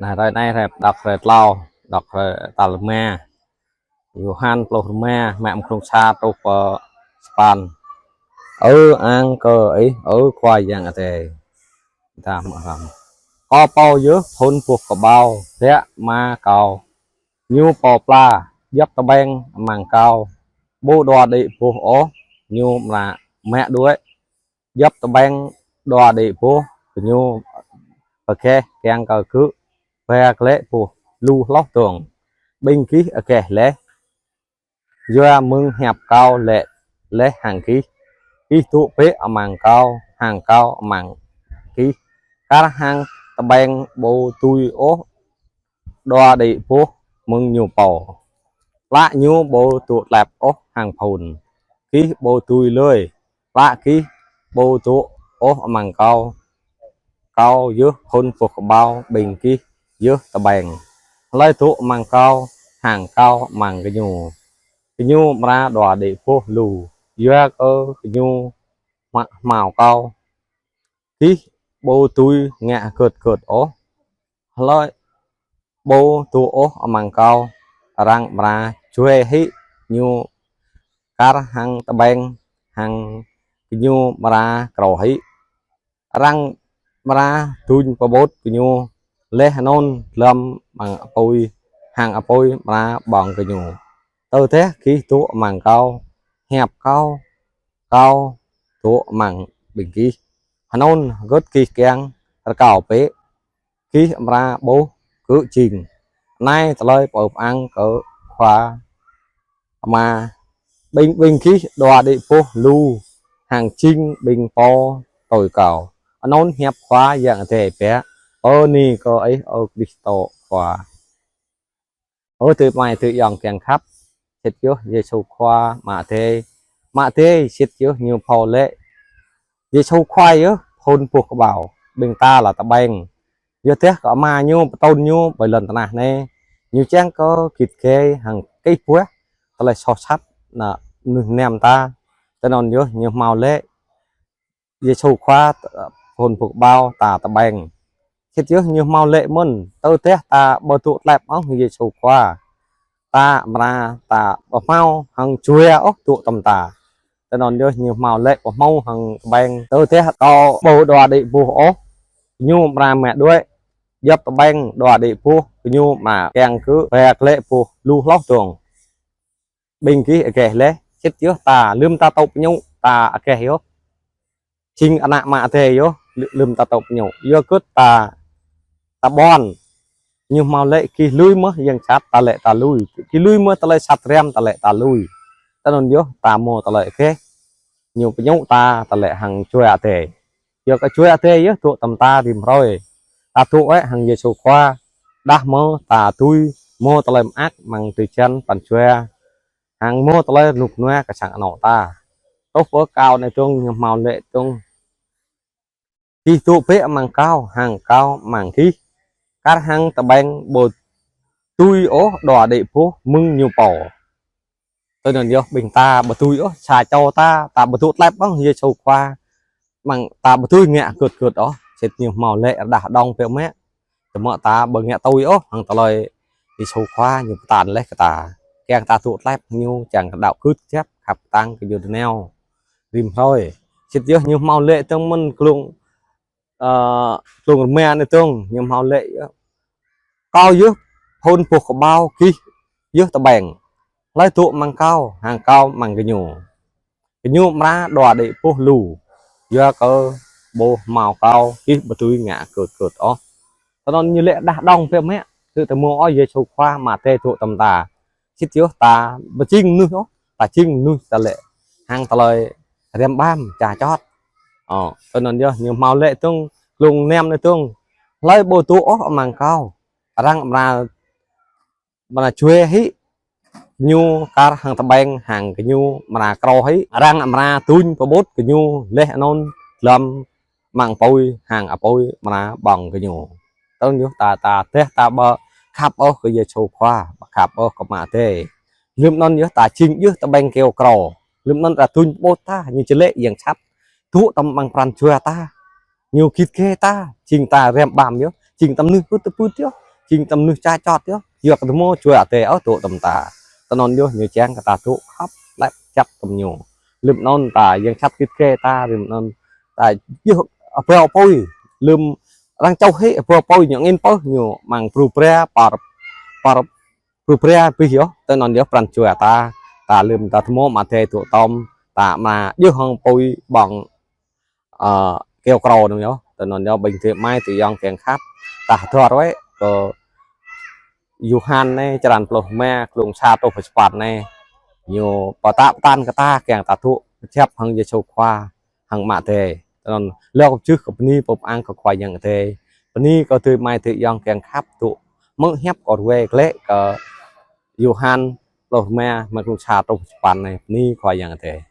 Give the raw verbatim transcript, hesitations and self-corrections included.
Hrơi anai hrơi đŏk hrơi tlâo, đŏk hrơi tal rơma. Yôhan pluh rơma, mă mơ̆ng sa truh pơ sapăn. Ơ ang kơ Ih, ơ Khua Yang Adai. Ta mă hrăm. Kâo pô yơh phŭn boh kơƀâo, biă Ama Kâo. Ñu pô pla, djŏp tơƀeng amăng Kâo. Ƀu đua đĭ boh ôh, ñu mă, mă đuaĭ. Djŏp tơƀeng đua đĭ boh, gơñu pơgeh kiăng kơ gơ̆ ba glaĭ boh lu hloh dơ̆ng. Ƀing gih ageh laih, yua mơ̆ng hiăp Kâo laĭ laih hăng gih. Gih dŏ bĕ amăng Kâo, hăng Kâo amăng gih. Kar hăng tơƀeng ƀu dưi ôh đua đĭ boh mơ̆ng ñu pô, plă ñu ƀu dŏ tlep ôh hăng phŭn. Gih ƀu dưi lơi, plă gih ƀu dŏ ôh amăng Kâo. Kâo yơh phŭn boh kơƀâo, ƀing gih yơh tơƀeng. Hlơi dŏ amăng Kâo, hăng Kâo amăng gơñu, gơñu amra đua đĭ boh lu, yua kơ gơñu hmâo, hmâo Kâo. Gih ƀu dưi ngă hơget hơget ôh. Hlơi ƀu dŏ ôh amăng Kâo, arăng amra juai hĭ ñu, kar hăng tơƀeng, hăng gơñu amra krô hĭ. Arăng amra duñ pơƀut gơñu, laih anŭn glŏm amăng apui, hăng apui amra ƀơ̆ng gơñu. Tơdah gih dŏ amăng Kâo, hiăp Kâo, Kâo dŏ amăng ƀing gih, anŭn hơget gih kiăng rơkâo bĕ, gih amra ƀuh gơ̆ jing. Anai tơlơi pơpŭ pơang kơ Khua Ama. Ƀing, ƀing gih đua đĭ boh lu, hăng jing ƀing pô tui Kâo. Anŭn hiăp Khua Yang Adai biă. Bơni kơ Ih, ơ Krist Khua. Ơ adơi amai adơi ayŏng kiăng khăp, sĭt yơh Yêsu Khua Ama Adai. Ama Adai sĭt yơh ñu pô laĭ. Yêsu Khua yơh phŭn boh kơƀâo, ƀing ta lĕ tơƀeng. Yua dah kơ Ama ñu pơtrŭn ñu ƀơi lŏn tơnah anai, ñu čang kơ git gai hăng kih buah tơlơi soh sat, ană mơnuih mơnam ta. Tui anŭn yơh ñu hmâo laĭ Yêsu Khua, ơ, phŭn boh kơƀâo ta tơƀeng. Sĭt yơh ñu hmâo laĭ mơ̆n, tơdah ta ƀu dŏ tlep ôh Yêsu Khua, ta amra ta ƀu hmâo hăng juai ôh dŏ tơm ta. Tui anŭn yơh ñu hmâo laĭ ƀu hmâo hăng tơƀeng. Tơdah kâo ƀu đua đĭ boh ôh, gơñu amra mă đuaĭ. Djŏp tơƀeng đua đĭ boh, gơñu amra kiăng kơ ba glaĭ boh lu hloh dơ̆ng. Ƀing gih ageh laih, sĭt yơh ta, lơ̆m ta tŭ pơñŭ, ta ageh yơh. Jing ană Ama Adai yơh, lơ̆m ta tŭ pơñŭ. Yua kơ ta, ta ƀuăn. Ñu hmâo laĭ gih lui mơ̆ yang sat, ta laĭ ta lui. Gih lui mơ̆ tơlơi sat răm, ta laĭ ta lui. Tui anŭn yơh ta hmâo tơlơi ageh. Ñu pơñŭ ta, ta laĭ hăng juai Adai. Yua kơ juai Adai yơh dŏ tơm ta rĭm hrơi. Ta dŏ wơ̆t hăng Yêsu Khua. Đah mơ̆ ta dưi hmâo tơlơi mơak amăng drơi jăn pran jua. Hăng hmâo tơlơi rơnŭk rơnua kơ sang anŏ ta. Truh pơ kâo anai dơ̆ng ñu hmâo laĭ dơ̆ng. Gih dŏ bĕ amăng Kâo, hăng Kâo amăng gih. Kar hăng tơƀeng ƀu dưi ôh đua đĭ boh mơ̆ng ñu pô. Tui anŭn yơh ƀing ta ƀu dưi ôh, sa čô ta, ta ƀu dŏ tlep ôh Yêsu Khua. Amăng ta ƀu dưi ngă hơget hơget ôh, sĭt ñu hmâo laĭ rơđah rơđông biă mă. Tơma ta ƀu ngă tui ôh hăng tơlơi Yêsu Khua ñu pơtă laih kơ ta. Kiăng ta dŏ tlep ñu čang kơ đaŏ gưt jăp khăp kơtang kơ ñu dơnao. Rĭm hrơi. Sĭt yơh ñu hmâo laĭ dơ̆ng mơ̆n glông, ơ, glông rơma anai dơ̆ng, ñu hmâo laĭ yơh. Kâo yơh phŭn boh kơƀâo, gih yơh tơƀeng. Hlơi dŏ amăng Kâo, hăng Kâo amăng gơñu, gơñu amra đua đĭ boh lu. Yua kơ ƀu hmâo Kâo, gih ƀu dưi ngă hơget hơget ôh. Tui anŭn ñu laĭ rơđah rơđông biă mă, tơ tơma ôh Yêsu Khua Ama Adai dŏ tơm ta. Sĭt yơh ta ƀu jing mơnuih ôh, ta jing mơnuih ta laĭ hăng tơlơi răm ƀăm, ča čot. Ơ, tui anŭn yơh ñu hmâo laĭ dơ̆ng, glông năm anai dơ̆ng. Hlơi ƀu dŏ ôh amăng Kâo, arăng amra amra juai hĭ ñu, kar hăng tơƀeng hăng gơñu amra krô hĭ. Arăng amra duñ pơƀut gơñu laih anŭn glŏm amăng apui hăng apui amra ƀơ̆ng gơñu. Tui anŭn yơh ta, ta tơdah ta ƀu khăp ôh kơ Yêsu Khua, ƀu khăp ôh kơ Ama Adai. Lơ̆m anŭn yơh ta jing yơh tơƀeng kơyâo krô. Lơ̆m anŭn arăng duñ pơƀut ta, ñu čơlĕ yang sat dŏ tơm amăng pran jua ta. Ñu git gai ta, jing ta răm ƀăm yơh, jing ta mơnuih pưt tơpưt yơh. jing tơm mơnuih ča čot yơh. Yua kơ tơhmô Jua Adai ôh dŏ tơm ta. Tơnăn yơh ñu čang kơ ta dŏ khăp lĕp čăp tơm ñu. Lơm anŭn ta yang sat kit kê ta, lơm anŭn ta yơh abao apui. Lơm arăng čuh hĭ abao apui ñu angin pơh ñu mơ̆ng bru bra par, par bru bra bih yơh. Tơnăn yơh pran jua ta, ta lơm ta tơhmô Ama Adai dŏ tơm, ta mă yơh hăng apui ƀơ̆ng, ơ, keo krô anŭn yơh. Tơnăn yơh ƀing adơi amai adơi ayŏng kiăng khăp, ta hơdơr wơ̆t kơ Yôhan anai, črăn pluh rơma, klŭng sa truh pơ sapăn anai. Ñu pơtă pơtăn kơ ta kiăng ta dŏ kơjăp hăng Yêsu Khua, hăng Ama Adai. Tơnăn lơ̆m kơ jưh kơ bơni pơpŭ ang kơ Khua Yang Adai. Bơni kơ adơi amai adơi ayŏng kiăng khăp dŏ hmư̆ hiăp kơ ruai glaĭ kơ Yôhan pluh rơma, mă klŭng sa truh pơ sapăn anai. Bơni Khua Yang Adai.